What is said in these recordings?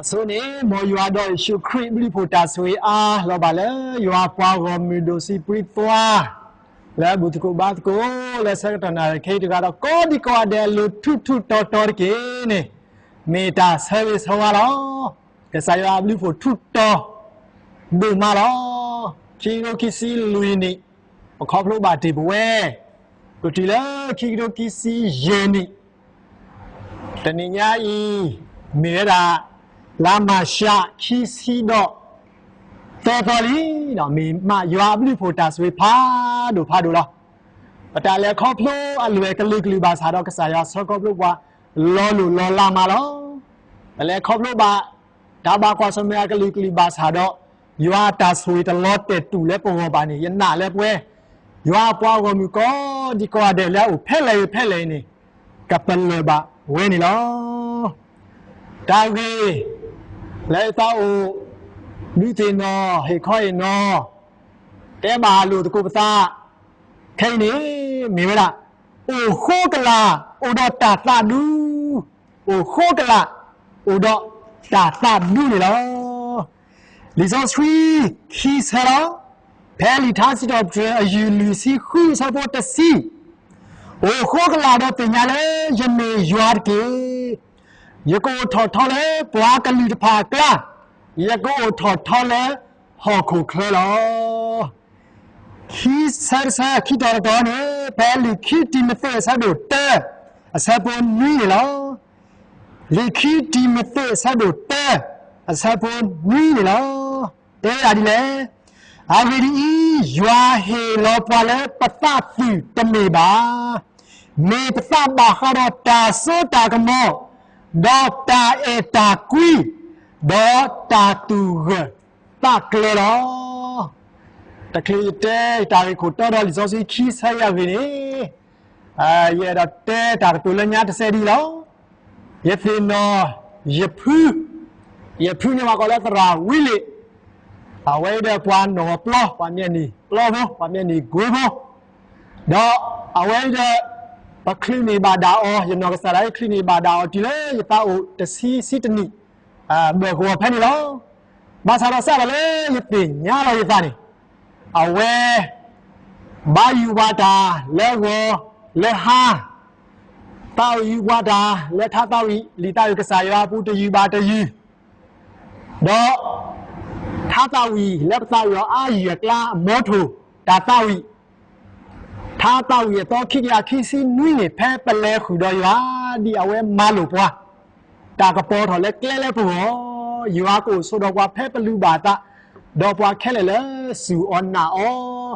အဆိန့ၣ် မ်ယွၤဒီးယ့ၣ်ၡူးခရံာ်ဘျုးဖှိၣ်တၢ်ဆိၣ်ဂ့ၤအါလီၤဘၣ်လၢ ယွၤပှၤဂီၢ်မုၢ်ဒိၣ်ဆံးပြံသွါ လၢအဘူၣ်သကိးဘါသကိး လၢဆၢကတီၢ်နၣ်ရံၣ်ခဲအံၤတဂၤဒီး ကိးဒံကိးဂၤဒဲးအလိၤထူးထူးတီၤတီၤတက့ၢ်န့ၣ်, မ့ၢ်တၢ်ဆၢဂ့ၤဆၢဝါလီၤ. ကစၢ်ယွၤအဘျုးဖှိၣ်ထူးတီၤဒိၣ်မးလီၤ. ခံကထိခံဆံလွံၢ်နံၣ် ပခီဖျိဘၣ်တ့ၢ်ပဝဲ ကတုၤလၢခံကထိခံဆံယဲၢ်နံၣ် တနံၤညါအံၤ မ့ၢ်ဝဲဒၣ် လါမၢ်ၡး ခံဆံဒီးသၢသီလံ, မ့ၢ်မးယွၤအဘျုးဖှိၣ်တၢ်ဆိၣ်ဂ့ၤဖးဒိၣ်ဖးဒိၣ်လီၤ. ပတၢ်လဲၤခီဖျိအလွဲၢ်ကလုာ်ကလုာ်ဘၣ်ဆၣ်ဒီး ကစၢ်ယွၤဆှၢခီဖျိပှၤလီၤလိၢ်လီၤလးမးလီၤ. ပလဲၤခီဖျိဘၣ် တၢ်ဘၣ်ကွၢ်ဆၢၣ်မဲာ်အကလုာ်ကလုာ်ဘၣ်ဆၣ်ဒီး ယွၤအတၢ်ဆိၣ်ဂ့ၤတလီၤတဲာ်တူာ်လၢပဂီၢ်ဘၣ်န့ၣ် ယနာ်လၢပဝဲ ယွၤအပှၤဂီၢ်မုၢ်ကိးဒံကိးဂၤဒဲးလၢအအိၣ်ဖဲလဲၣ်ဂ့ၤဖဲလဲၣ်ဂ့ၤန့ၣ် ကပလၢၢ်ဘၣ်ဝဲန့ၣ်လီၤ. တၢ်ဂ့ၢ် လၢယသးအိၣ် ဒုးသ့ၣ်နီၣ် ဟ့ၣ်ခီဟ့ၣ်နီၤ တဲဘၣ်လိာ်သကိးပသး ခဲအံၤန့ၣ် မ့ၢ်ဝဲဒၣ် အိၣ်ဃိကလာ် အိၣ်ဒီးတၢ်သးဒူ, အိၣ်ဃိကလာ် အိၣ်ဒီးတၢ်သးဒူန့ၣ်လီၤ. လံာ်စီဆှံခံဆၢလီၤ. ဖဲလံာ်ထါစံးထီၣ်ပတြၢၤအယုၢ်လွံၢ်ဆံဃုအဆၢဖိတဆံ, အိၣ်ဃိကလာ်ဒီးသ့ၣ်ညါလၢယမ့ၢ်ယွၤတက့ၢ်. ယကအိၣ်ထီၣ်ထီလၢပှၤကလုာ်တဖၣ်အကျါ, ယကအိၣ်ထီၣ်ထီလၢဟီၣ်ခိၣ်ချၢလီၤ. ခံဆၢတဆၢ ခံတီၤတတီၤန့ၣ် ဖဲလံာ်ခံတံၤမသ့းအဆၢဒိၣ်တၢ အဆၢဖိနွံန့ၣ်လီၤ. လံာ်ခံတံၤမသ့းအဆၢဒိၣ်တၢ အဆၢဖိနွံန့ၣ်လီၤ. တဲဝဲဒၣ်ဒ်လဲၣ်, အဂ့ၢ်ဒ်အံၤ, ယွၤဟ့ၣ်လီၤပှၤလၢပသးသုးတမ့ၢ်ဘၣ်. မ့ၢ်ပသးဘၣ်ဃးဒီးတၢ်စိတၢ်ကမီၤ, ဒီးတၢ်အဲၣ်တၢ်ကွံ, ဒီးတၢ်သူၣ်ဂၢၢ်သးကျၢၤလီၤ. တချုးယတဲယတၢ်ဂ့ၢ်ခိၣ်တီဒီးလံာ်စီဆှံခံဆၢယၤအဂ့ၢ်န့ၣ်, ယအဲၣ်ဒိးတဲတၢ်ကတိၤလၢညါတစဲးဒ်အံၤလီၤ. ယသ့ၣ်နီၣ် ယဖု, ယဖုန့ၣ်ပှၤကိးလၢသရၣ်ဝံလ့ၣ်, အဝဲအံၤဒီးပှၤနီၢ်ပျီ ပှၤမ့ၢ်န့ၢ်ပျီဖိ ပှၤမ့ၢ်န့ၢ်ကွ့ဖိ, ဒီးအဝဲအံၤဒီး ပချုးန့ၢ်ဘၣ်ဒၣ်အီၤ ယနီၢ်ကစၢ်ဒၣ်အံၤ ချုးန့ၢ်ဘၣ်ဒၣ်အီၤတုၤလၢယသးအိၣ်တဆံဆံတနံၣ် ဘၢၣ်ကဝီၤဖဲန့ၣ်လီၤ. ဘၣ်ဆၣ်ဒီးစးထီၣ်လၢယသ့ၣ်ညါလီၤယသးန့ၣ်, အဝဲ ဘါယွၤပှၤတၢ်လၢဂီၤလၢဟါ, သးဝံၣ်ယွၤပှၤတၢ်လၢထါသးဝံၣ် လံာ်သးဝံၣ်ကစၢ်ယွၤအပူၤတယုၢ်ဘၣ်တယုၢ်, ဒီး ထါသးဝံၣ်လၢပသးဝံၣ်အီၤအါယံာ်အကျါ အမီထိၣ်တၢ်သးဝံၣ် ထါသးဝံၣ်အသီခံကယၤခံဆံနွံန့ၣ် ဖဲပလဲၤဃုာ်ဒီးယွၤ ဒ်အဝဲမၤလိာ်ပှၤ တၢ်ကပီၤထီၣ်လၢကျဲလၢပဂီၢ်, ယွၤကအိၣ်ဆိးဒီးပှၤဖဲပလုၢ်ဘၣ်သး, ဒီးပှၤခဲလၢာ်လၢစူၢ်အီၤနာ်အီၤ,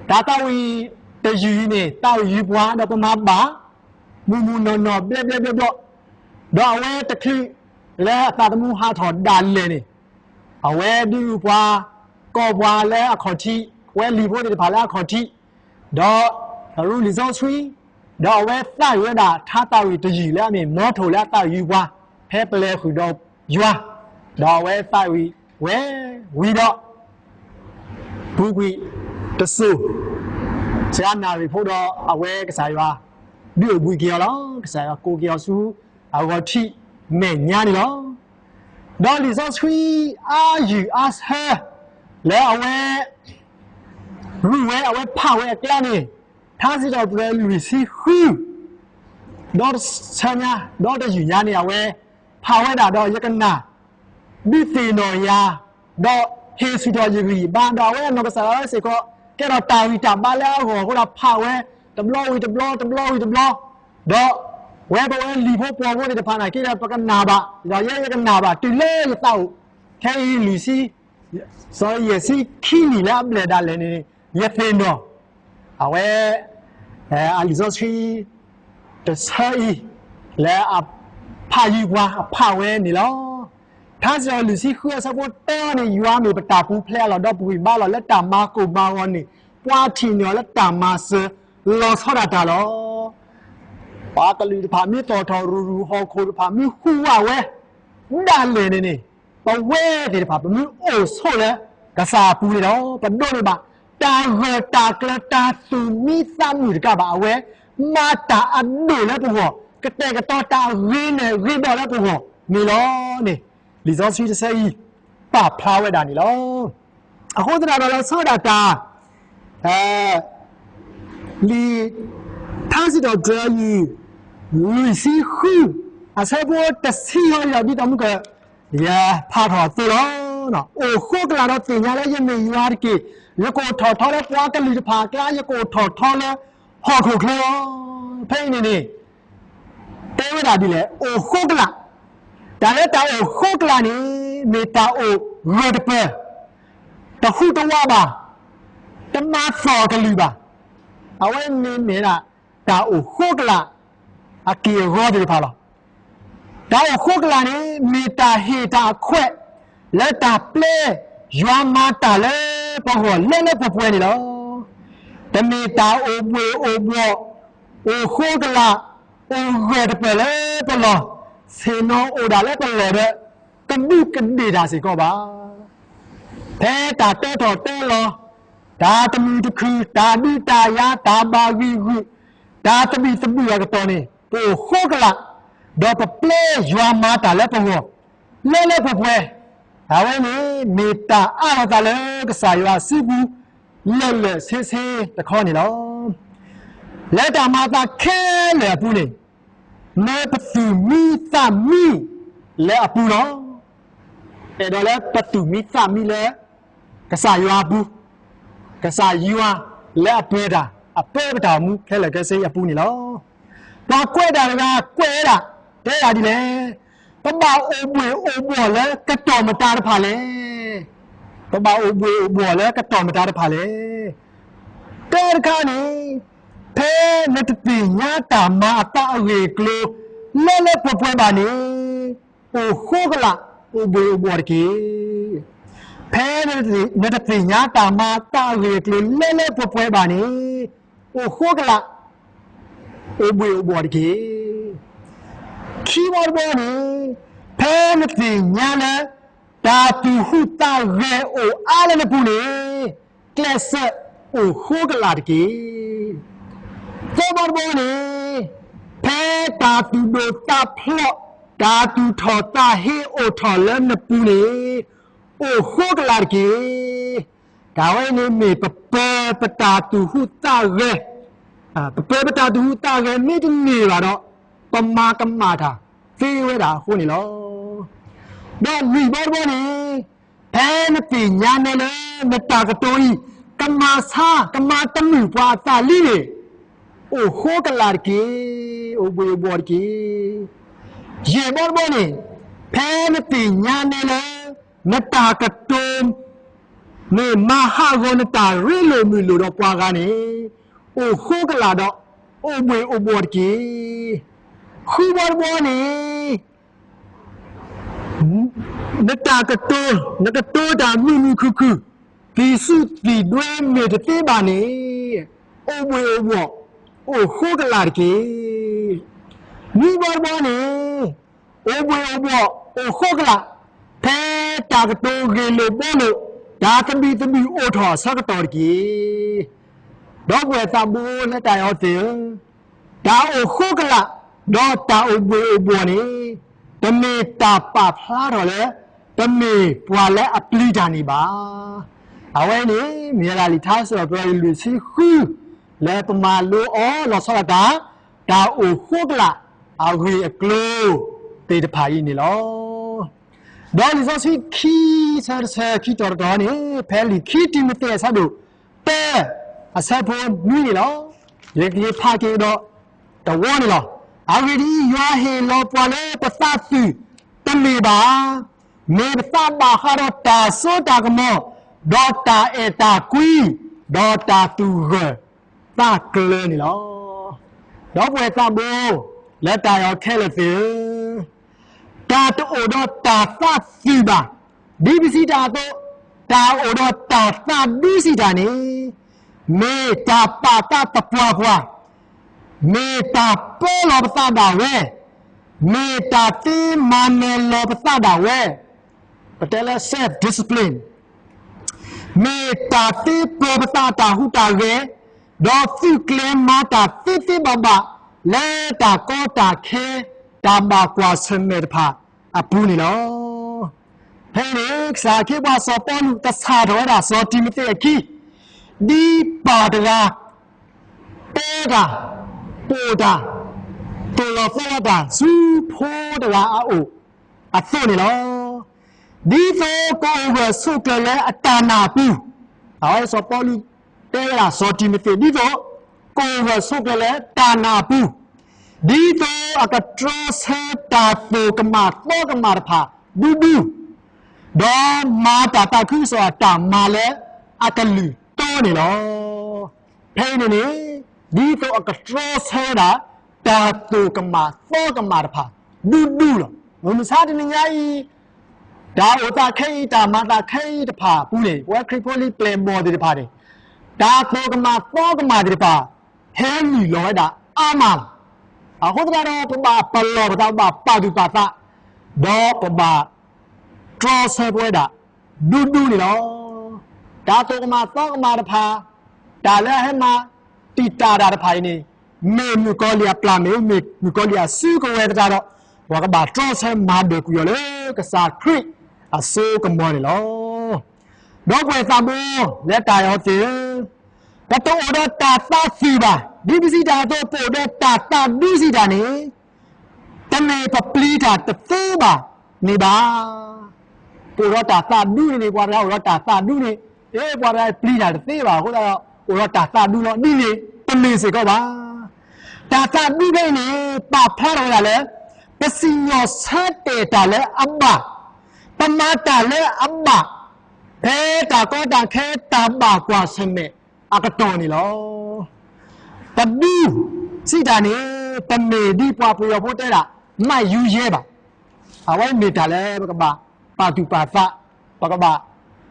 တၢ်သးဝံၣ်တယုၢ်အံၤန့ၣ် သးဝံၣ်ယွၤပှၤဒီးပမၤဘၣ် မုၢ်မုၢ်နီၢ်နီၢ်ဘျဲဘျဲဘျီဘျီ, ဒီးအဝဲတချုးလၢအသးသမူဟးထီၣ်ဒၣ်လဲာ်န့ၣ်, အဝဲဒုးပှၤ ကိးပှၤလၢအခီၣ်ထံး, ဝဲလံာ်ဖိသ့ၣ်တဖၣ်လၢအခီၣ်ထံး, ဒီးအရူလံာ်စီဆှံ, ဒီးအဝဲသးဝံၣ်ဝဲဒၣ်ထါသးဝံၣ်တယုၢ်လၢအမ့ၢ်မီထိၣ်လၢအသးဝံၣ်ယွၤပှၤ ဖဲပလဲၤဃုာ်ဒီးယွၤ, ဒီးအဝဲသးဝံၣ်ဝဲဝံၤဒီး ပူၤကွံာ်တစိၤ စှၤနၣ်ရံၣ်ဖိဒီးအဝဲကစၢ်ယွၤ ဒုးအိၣ်ဘှံးက့ၤအီၤလီၤ. ကစၢ်ယွၤကိးက့ၤအီၤဆူအဂီၢ်ထံးမဲာ်ညါန့ၣ်လီၤ. ဒီးလံာ်စီဆှံအါယုၢ်အါဆၢ လၢအဝဲ ရူၢ်ဝဲအဝဲဖးဝဲအကျါန့ၣ် ထါစံးထီၣ်ပတြၢၤလွံၢ်ဆံဃု ဒီးဆၢညါ ဒီးတယုၢ်ညါန့ၣ် အဝဲဖးဝဲဒၣ်ဒီးယကနၣ် ဒုးသ့ၣ်နီၣ်ယၤ, ဒီးဟ့ၣ်ဆူၣ်ထီၣ်ယဂံၢ်ယဘါ, ဒီးအဝဲအနီၢ်ကစၢ်ဒၣ်ဝဲစ့ၢ်ကီး ကဲထီၣ်တၢ်ဂံၢ်တၢ်ဘါလၢအဂီၢ်အဃိဒီးဖးဝဲ တဘျီဝံၤတဘျီ တဘျီဝံၤတဘျီ, ဒီးဝဲပဝဲလံာ်ဖိပှီၤဖိသ့ၣ်တဖၣ်န့ၣ်က့ဒီး ပကနၣ်ဘၣ်, ဒီးယဲယကနၣ်ဘၣ်တုၤလၢယသးအိၣ် ခဲအံၤလွံၢ်ဆံ စီယဲၢ်ဆံခံနံၣ်လၢအဘျဲၣ်ဒၣ်လဲာ်န့ၣ် ယသ့ၣ်နီၣ် အဝဲ အလံာ်စီဆှံ တဆၢအံၤ လၢအဖးယုၢ်ပှၤ အဖးဝဲန့ၣ်လီၤ. ထါစံးထီၣ်လွံၢ်ဆံဃုအဆၢဖိတၢန့ၣ် ယွၤမ့ၢ်ပတၢ်ပူၤဖျဲးအလီၢ် ဒီးပဂံၢ်ဘါလီၢ် လၢတၢ်မၤကိၢ်မၤဂီၤန့ၣ် ပှၤထံၣ်န့ၢ်အီၤလၢတၢ်မၤစၢၤလီၤဆီဒၣ်တၢ်လီၤ. ပှၤကလုာ်တဖၣ်မ့ၢ်သီၣ်ထီၣ်ရူၢ်ရူၢ် ဟီၣ်ခိၣ်တဖၣ်မ့ၢ်ဟူးဝးဝဲ ဒၣ်လဲာ်န့ၣ်န့ၣ် ပဝဲသ့ၣ်တဖၣ် ပမ့ၢ်အိၣ်ဆိးလၢကစၢ်အပူၤန့ၣ်ဒီး ပဒိးန့ၢ်ဘၣ် တၢ်ဂၢၢ်တၢ်ကျၢၤ တၢ်သူၣ်မံသးမုာ်တကးဘၣ် အဝဲမၤတၢ်အဒိၣ်လၢပဂီၢ် ကတဲာ်ကတီၤတၢ်ဂ့ၤန့ၢ်ဂ့ၤဘီၣ်လၢပဂီၢ်န့ၣ်လီၤန့ၣ် လံာ်စီဆှံတဆၢအံၤ ပာ်ဖျါဝဲဒၣ်န့ၣ်လီၤ. အဃိသတးဒီးလီၤဆီဒၣ်တၢ် လံာ်ထါစံးထီၣ်ပတြၢၤအယုၢ် လွံၢ်ဆံဃု အဆၢဖိတဆံယဲၢ်ဒီး ဒ်သိးမုၢ်က ယဖးထီၣ်အသိးလီၤ. အိၣ်ဃိကလာ်ဒီးသ့ၣ်ညါလၢယမ့ၢ်ယွၤတက့ၢ်. ယကအိၣ်ထီၣ်ထီလၢပှၤကလုာ်တဖၣ်အကျါ, ယကအိၣ်ထီၣ်ထီလၢဟီၣ်ခိၣ်ချၢလီၤ. ဖဲအံၤန့ၣ်န့ၣ် တဲဝဲဒၣ်ဒ်လဲၣ်, အိၣ်ဃိကလာ်, တၢ်လၢတၢ်အိၣ်ဃိကလာ်န့ၣ် မ့ၢ်တၢ်အိၣ်ဂၢၢ်တပၢၢ်, တဟူးတဝးဘၣ်, တမၤသီၣ်ကလုာ်ဘၣ်. အဝဲန့ၣ်မ့ၢ်ဒၣ် တၢ်အိၣ်ဃိကလာ် အက့ၢ်အဂီၤသ့ၣ်တဖၣ်လီၤ. တၢ်အိၣ်ဃိကလာ်န့ၣ် မ့ၢ်တၢ်ဟ့ၣ်တၢ်အခွဲး လၢတၢ်ပျဲယွၤမၤတၢ်လၢပဂီၢ်လၢလၢပှဲၤပှဲၤန့ၣ်လီၤ. တမ့ၢ်တၢ်အိၣ်ဘှ့ၣ်အိၣ်ဘှီၣ်, အိၣ်ဃိကလာ်, အိၣ်ဂၢၢ်တပၢၢ်လၢပလီၢ်, ဆ့ၣ်နီၤအိၣ်ဒၣ်လၢပလီၢ်ဒီး ကဒူးကဒ့ၣ်တၢ်စ့ၢ်ကီးဘၣ်. ဖဲတၢ်တၢထီၣ်တၢလီၤ, တၢ်တမုာ်တခုၣ်, တၢ်ဒုးတၢ်ယၤ, တၢ်ဘၣ်ဂံာ်ဂုာ်, တၢ်သဘံၣ်သဘုၣ်အကတီၢ်န့ၣ် ပအိၣ်ဃိကလာ်, ဒီးပပျဲယွၤမၤတၢ်လၢပဂီၢ် လၢလၢပှဲၤပှဲၤ, အဝဲန့ၣ်မ့ၢ်တၢ်အးလီၤသးလၢကစၢ်ယွၤစုပူၤ လၢာ်လၢာ်ဆ့ဆ့တခီန့ၣ်လီၤ. လၢတၢ်မၤအသးခဲလၢာ်အပူၤန့ၣ် မ့ၢ်ပသူၣ်မံသးမံလၢအပူၤလီၤ. အဲၣ်ဒိးလၢပသူၣ်မံသးမံလၢ ကစၢ်ယွၤအပူၤ, ကစၢ်ယွၤလၢအပှဲၤတၢ်, အပၢပတၢ်အိၣ်မူခဲလၢာ်ခဲဆ့အပူၤန့ၣ်လီၤ. ပှၤကွဲးတၢ်တဂၤကွဲးဝဲဒၣ်, တဲဒၣ်ဒ်လဲၣ်, ပဘၣ်အိၣ်ဘှ့ၣ်အိၣ်ဘှီၣ်လၢကတီၢ်မတၤတဖၣ်လဲၣ်. ပဘၣ်အိၣ်ဘှ့ၣ်အိၣ်ဘှီၣ်လၢကတီၢ်မတၤတဖၣ်လဲၣ်. တၢတခါန့ၣ်, ဖဲနတသ့ၣ်ညါတၢ်မၤအသးအဂ့ၢ်အကျိၤ လၢလၢပှဲၤပှဲၤဘၣ်န့ၣ်, အိၣ်ဃိကလာ်, အိၣ်ဘှ့ၣ်အိၣ်ဘှီၣ်တက့ၢ်. ဖဲနတသ့ၣ်ညါတၢ်မၤအသးအဂ့ၢ်အကျိၤလၢလၢပှဲၤပှဲၤဘၣ်န့ၣ်, အိၣ်ဃိကလာ်, အိၣ်ဘှ့ၣ်အိၣ်ဘှီၣ်တက့ၢ်. ခံဘီတဘီန့ၣ်, ဖဲနသ့ၣ်ညါလၢ တၢ်သူၣ်ဟူးသးဂဲၤအိၣ်အါလၢနပူၤန့ၣ်, ကျဲးစၢးအိၣ်ဃိကလာ်တက့ၢ်. သၢဘီတဘီန့ၣ်, ဖဲတၢ်သူၣ်ဒိၣ်သးဖျိး, တၢ်သူၣ်ထီၣ်သးဟ့အိၣ်ထီၣ်လၢနပူၤန့ၣ်, အိၣ်ဃိကလာ်တက့ၢ်. တၢ်ဝဲန့ၣ်မ့ၢ်ပပၢၤပတၢ်သူၣ်ဟူးသးဂဲၤ, ပပၢၤပတၢ်သူၣ်ဟူးသးဂဲၤမ့တမ့ၢ်ဘၣ်ဒီး, ပမၤကမၣ်တၢ်သ့ဝဲဒၣ်အဃိန့ၣ်လီၤ. ဒီးလွံၢ်ဘီတဘီန့ၣ်, ဖဲနသ့ၣ်ညါနဲလၢ နတၢ်ကတိၤအံၤ ကမၤဆါကမၤတမုာ်ပှၤအသးလံန့ၣ်, အိၣ်ဃိကလာ်တက့ၢ်, အိၣ်ဘှ့ၣ်အိၣ်ဘှီၣ်တက့ၢ်. ယဲၢ်ဘီတဘီန့ၣ်, ဖဲနသ့ၣ်ညါနဲလၢ နတၢ်ကတိၤ မ့ၢ်မၤဟးဂီၤနတၢ်ရ့လိာ်မုာ်လိာ်ဒီးပှၤဂၤန့ၣ်, အိၣ်ဃိကလာ်ဒီး အိၣ်ဘှ့ၣ်အိၣ်ဘှီၣ်တက့ၢ်. ဃုဘီတဘီန့ၣ်, နတၢ်ကတိၤ, နကတိၤတၢ်မုာ်မုာ်ခုၣ်ခုၣ်, သံၣ်ဆူၣ်သံၣ်ဒွဲမ့ၢ်တသ့ဘၣ်န့ၣ်, အိၣ်ဘှ့ၣ်အိၣ်ဘှီၣ်, အိၣ်ဃိကလာ်တက့ၢ်. နွံဘီတဘီန့ၣ်, အိၣ်ဘှ့ၣ်အိၣ်ဘှီၣ်, အိၣ်ဃိကလာ်, ဖဲတၢ်ကတိၤဂ့ၢ်လိာ်ဘှီလိာ်, တၢ်သဘံၣ်သဘုၣ်အိၣ်ထီၣ်အဆၢကတီၢ်တက့ၢ်. ဒီပုၢ်ဝဲၢ်သးဘိလၢတၢ်အဲၣ်အီၤသ့ၣ်ဧၢ, တၢ်အိၣ်ဃိကလာ်, ဒီးတၢ်အိၣ်ဘှ့ၣ်အိၣ်ဘှီၣ်န့ၣ်, တမ့ၢ်တၢ်ပာ်ဖျါထီၣ်လၢ ပမ့ၢ်ပှၤလၢအပျံၤတၢ်န့ၣ်ဘၣ်. အဝဲန့ၣ် မ့ၢ်ဝဲဒၣ်လံာ်ထါစံးထီၣ်ပတြၢၤအံၤလွံၢ်ဆံဃု လၢပမၤလိအီၤလီၤဆီဒၣ်တၢ်, တၢ်အိၣ်ဃိကလာ်အဂ့ၢ်အကျိၤသ့ၣ်တဖၣ်အံၤန့ၣ်လီၤ. ဒီးလံာ်စီဆှံခံဆၢတဆၢခံတီၤတတီၤန့ၣ် ဖဲလံာ်ခံတံၤမသ့းအဆၢဒိၣ်တၢ အဆၢဖိနွံန့ၣ်လီၤ. ယကဖးက့ၤဒီးတဝီန့ၣ်လီၤ. အဂ့ၢ်ဒ်အံၤ, ယွၤဟ့ၣ်လီၤပှၤလၢပသးသူၣ်တမ့ၢ်ဘၣ် မ့ၢ်ပသးဘၣ်ဃးဒီးတၢ်စိတၢ်ကမီၤ, ဒီးတၢ်အဲၣ်တၢ်ကွံ, ဒီးတၢ်သူၣ်ဂၢၢ်သးကျၢၤန့ၣ်လီၤ. ဒီပုၢ်ဝဲၢ်သးဘိ လၢတၢ်အဲၣ်အီၤခဲလၢာ်သ့ၣ်ဧၢ, တၢ်တအိၣ်ဒီးတၢ်သးသ့ၣ်ဘၣ်, ဒ်ပစံးတၢ်အသိး, တၢ်အိၣ်ဒီးတၢ်သးဒုးစံးတၢ်န့ၣ်, မ့ၢ်တၢ်ပာ်သးသပှၢ်ပှၢ်, မ့ၢ်တၢ်ပၢလီၤပသးဒၣ်ဝဲ, မ့ၢ်တၢ်သ့မၤနၢၤလီၤပသးဒၣ်ဝဲ, ပတဲလၢ self discipline, မ့ၢ်တၢ်သ့ပၢၤပသးတၢ်ဟူးတၢ်ဂဲၤ, ဒီးသုးကျဲၤမၤတၢ်သ့သ့ဘၣ်ဘၣ် လၢတၢ်ကီတၢ်ခဲ တၢ်ဘၣ်ကွၢ်ဆၢၣ်မဲာ်တဖၣ်အပူၤန့ၣ်လီၤ. ဖဲအံၤန့ၣ် ကစၢ်ခ့ပှၤစီၤပီလူး ကစၢ်ထီၣ်ဝဲဒၣ်စီၤတံၤမသ့းအခံ ဒ်ပၢ်တဂၤ တဲတၢ်, ပိာ်တၢ်, သိၣ်လီၤသီလီၤတၢ် ဆူဖိတဂၤအအိၣ်အသိးန့ၣ်လီၤ. ဒ်သိးကအိၣ်ဂၢၢ်ဆိးကျၢၤလၢအတၢ်နာ်အပူၤ, အဝဲစီၤပီလူးတဲဝဲဒၣ်စီၤတံၤမသ့း ဒ်သိးကအိၣ်ဂၢၢ်ဆိးကျၢၤလၢတၢ်နာ်အပူၤ, ဒ်သိးအကတြီဆၢတၢ်သိၣ်ကမၣ်သီကမၣ်တဖၣ်ဒူဒူ, ဒီးမၤတၢ်သးခုကစီၣ်အတၢ်မၤလၢအကလုၢ်တီန့ၣ်လီၤ. ဖဲအံၤန့ၣ်န့ၣ် ဒ်သိးအကတြီဆၢဝဲဒၣ် တၢ်သိၣ်ကမၣ်သီကမၣ်တဖၣ်ဒူဒူလီၤ. မုၢ်မဆါတနံၤညါအံၤ တၢ်အိၣ်သးခဲအံၤ တၢ်မၤသးခဲအံၤတဖၣ်အပူၤန့ၣ် ပဝဲခရံာ်ဖိလံၤပျဲၢ်ဘီၣ်သ့ၣ်တဖၣ်န့ၣ် တၢ်သိၣ်ကမၣ်သီကမၣ်သ့ၣ်တဖၣ် ဟဲနုာ်လီၤဝဲဒၣ်အါမးလီၤ. အဃိသတးဒီး ပဘၣ်ပလီၢ်ပသး ပဘၣ်ပာ်သူၣ်ပာ်သး ဒီးပဘၣ်တြီဆၢပဝဲဒၣ်ဒူဒူန့ၣ်လီၤ. တၢ်သိၣ်ကမၣ်သီကမၣ်တဖၣ်, တၢ်လၢအဟဲမၤတံာ်တာ်တၢ်တဖၣ်အံၤန့ၣ် မ့ၢ်မုၣ်ကီၤလံၢ်အပျၢ်မ့ၢ် မ့ၢ်မုၣ်ကီၤလံၢ်အစုကဝဲၤသတးဒီး ပှၤကဘၣ်တြီဆၢမၤဒၢၣ်ကွံာ်အီၤလၢကစၢ်ခရံာ်အစိကမီၤန့ၣ်လီၤ. ဒီပုၢ်ဝဲၢ်သးဘိလၢတၢ်အဲၣ်အီၤသ့ၣ်ဧၢ, ပတအိၣ်ဒီးတၢ်သးသ့ၣ်ဘၣ်. ဒ်ပစံးတၢ်အသိး ပအိၣ်ဒီးတၢ်သးဒူစံးတၢ်န့ၣ် တမ့ၢ်ပပျံၤတၢ်တသ့ဘၣ်န့ၣ်ဘၣ်. ပအိၣ်ဒီးတၢ်သးဒူန့ၣ်န့ၣ် ပှၤတဂၤအိၣ်ဒီးတၢ်သးဒူန့ၣ် အ့ ပှၤတဂၤပျံၤတၢ်တသ့ဘၣ် အဃိသတးဒီး အိၣ်ဒီးတၢ်သးဒူလီၤ. ဒ်န့ၣ်တမ့ၢ်စ့ၢ်ကီးဘၣ်. တၢ်သးဒူဖဲအံၤန့ၣ် ပာ်ဖျါထီၣ်ဝဲဒၣ်လၢ ပစံၣ်ညီၣ်ဆၢတဲာ်တၢ်လၢအဘၣ်, ပမၤတၢ်လၢအဘၣ်, ဖဲတၢ်ကီတၢ်ခဲတၢ်ဘၣ်ကွၢ်ဆၢၣ်မဲာ်အကတီၢ်န့ၣ်လီၤ. တဒူစံးတၢ်န့ၣ် တမ့ၢ်ဒ်ပှၤပယီၤဖိတဲဒၣ် မၢယူၤယဲဘၣ်. အဝဲမ့ၢ်တၢ်လၢပကဘၣ်ပာ်သူၣ်ပာ်သး, ပကဘၣ်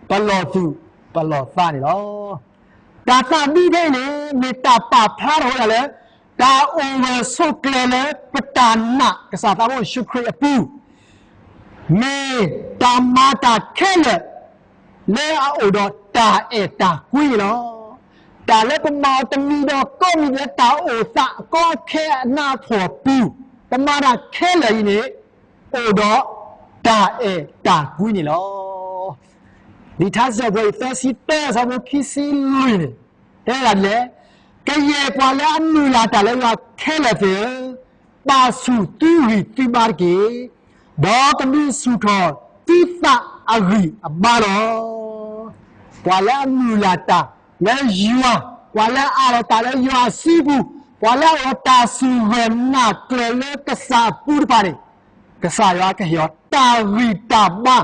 ပလီၢ်သူၣ်ပလီၢ်သးန့ၣ်လီၤ. တၢ်သးဒူဖဲအံၤန့ၣ် မ့ၢ်တၢ်ပာ်ဖျါထီၣ်ဝဲဒၣ်လၢ တၢ်အိၣ်ဂၢၢ်ဆိးကျၢၤလၢပတၢ်နာ်ကစၢ်သးဘိယ့ၣ်ၡူးခရံာ်အပူၤ မ့ၢ်တၢ်မၤတၢ်ခဲလၢာ် လၢအအိၣ်ဒီးတၢ်အဲၣ်တၢ်ကွံန့ၣ်လီၤ. တၢ်လၢပမၤအီၤတမံၤဒီးကိးမံၤလၢတၢ်အိၣ်သးအကီအခဲအနးအဖှီၣ်အပူၤ, ပမၤတၢ်ခဲလၢာ်အံၤန့ၣ် အိၣ်ဒီးတၢ်အဲၣ်တၢ်ကွံန့ၣ်လီၤ. လံာ်ထါစံးထီၣ်ပတြၢၤအံၤ သၢဆံတၢ အဆၢဖိခံဆံလွံၢ်န့ၣ် တဲဝဲဒၣ်ဒ်လဲၣ်, ကယဲၢ်ပှၤလၢအမုၢ်လၢ်တၢ်လၢယွၤခဲလၢာ်သ့ၣ်ဧၢ, ပာ်ဆူၣ်သုဂံၢ်သုဘါတက့ၢ်, ဒီးကဒုးဆူၣ်ထီၣ်သုသးအဂံၢ်အဘါလီၤ. ပှၤလၢအမုၢ်လၢ်တၢ်လၢယွၤ, ပှၤလၢအအးလီၤတၢ်လၢယွၤအစုပူၤ, ပှၤလၢအအိၣ်ဒီးတၢ်စူၢ်ဂၢၢ်နာ်ကျၢၤလၢကစၢ်အပူၤတဖၣ်န့ၣ် ကစၢ်ယွၤကဟ့ၣ်အီၤတၢ်ဂံၢ်တၢ်ဘါ,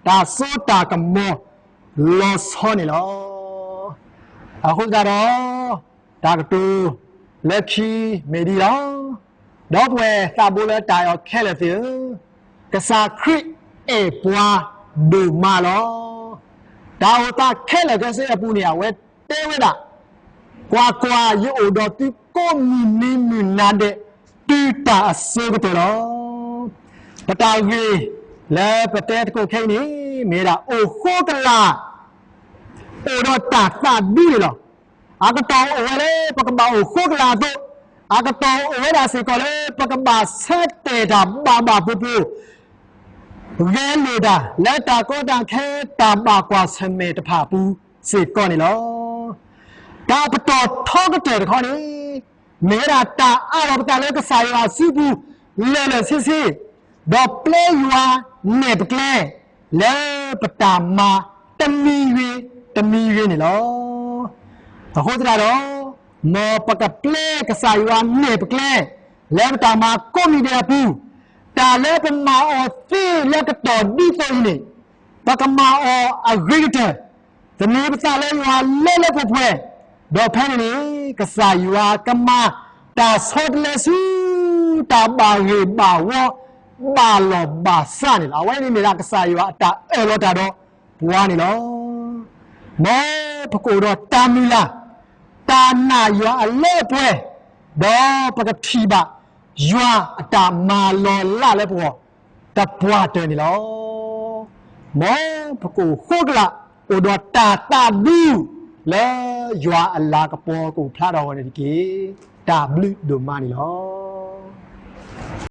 တၢ်စိတၢ်ကမီၤလီၤဆီန့ၣ်လီၤ. အဃိသတးဒီး တၢ်ကတိၤလၢခံမ့ၢ်ဒ်အံၤလီၤ. ဒီပုၢ်ဝဲၢ်သးဘိလၢတၢ်အဲၣ်အီၤခဲလၢာ်သ့ၣ်ဧၢ, ကစၢ်ခရံာ်အဲၣ်ပှၤဒိၣ်မးလီၤ. တၢ်အိၣ်သးခဲလၢာ်ခဲဆ့အပူၤန့ၣ် အဝဲတဲဝဲဒၣ်, ကွၢ်ကွၢ်, ယအိၣ်ဒီးသုကိးမုၢ်နံၤမုၢ်နၤဒဲး တုၤတၢ်အစိၤကတၢၢ်လီၤ. ပတၢ်ဂ့ၢ်လၢပတဲသကိးခဲအံၤန့ၣ် မ့ၢ်ဝဲဒၣ်အိၣ်ဃိကလာ် အိၣ်ဒီးတၢ်သးဒူန့ၣ်လီၤ. အကတီၢ်အိၣ်ဝဲလၢပကဘၣ်အိၣ်ဃိကလာ်အသိး, အကတီၢ်အိၣ်ဝဲဒၣ်စ့ၢ်ကီးလၢပကဘၣ်ဆၢတဲာ်တၢ်ဘၣ်ဘၣ်ပူၤပူၤ, ဂဲၤလိာ်တၢ်လၢတၢ်ကီတၢ်ခဲတၢ်ဘၣ်ကွၢ်ဆၢၣ်မဲာ်တဖၣ်အပူၤစ့ၢ်ကီးန့ၣ်လီၤ. တၢ်ပတီၢ်ထီကတၢၢ်တခီန့ၣ် မ့ၢ်ဝဲဒၣ်တၢ်အးလီၤပသးလၢကစၢ်ယွၤအစုပူၤ လၢာ်လၢာ်ဆ့ဆ့, ဒီးပျဲယွၤနဲၣ်ပကျဲ လၢပတၢ်မၤတမံၤဂ့ၤတမံၤဂ့ၤန့ၣ်လီၤ. အဃိသတးဒီး မ်ပကပျဲကစၢ်ယွၤနဲၣ်ပကျဲ လၢပတၢ်မၤကိးမံၤဒဲးအပူၤ, တၢ်လၢပမၤအီၤသ့လၢကတီၢ်ဒ်သိးအံၤန့ၣ် ပကမၤအီၤအဂ့ၤကတၢၢ်, သန့ၤပသးလၢယွၤလၢလၢပှဲၤပှဲၤ, ဒီးဖဲန့ၣ်န့ၣ် ကစၢ်ယွၤကမၤတၢ်ဆီတလဲဆူ တၢ်ဘၣ်ဂ့ၢ်ဘၣ်ဝီ ဘၣ်လီၢ်ဘၣ်စးန့ၣ်လီၤ. အဝဲန့ၣ်မ့ၢ်ဒၣ်ကစၢ်ယွၤအတၢ်အၢၣ်လီၤတၢ်ဒီးပှၤန့ၣ်လီၤ. မ်ပကအိၣ်ဒီးတၢ်မုၢ်လၢ်, တၢ်နာ်ယွၤအလၢအပှဲၤ, ဒီးပကထံၣ်ဘၣ် ယွၤအတၢ်မၤလီၤလးလၢပဂီၢ် တပှၢ်တၢၢ်န့ၣ်လီၤ. မ်ပကအိၣ်ဃိကလာ် အိၣ်ဒီးတၢ်သးဒူ လၢယွၤအလၤကပီၤကအိၣ်ဖျါထီၣ်အဂီၢ်န့ၣ်တက့ၢ်. တၢ်ဘျုးဒိၣ်မးန့ၣ်လီၤ.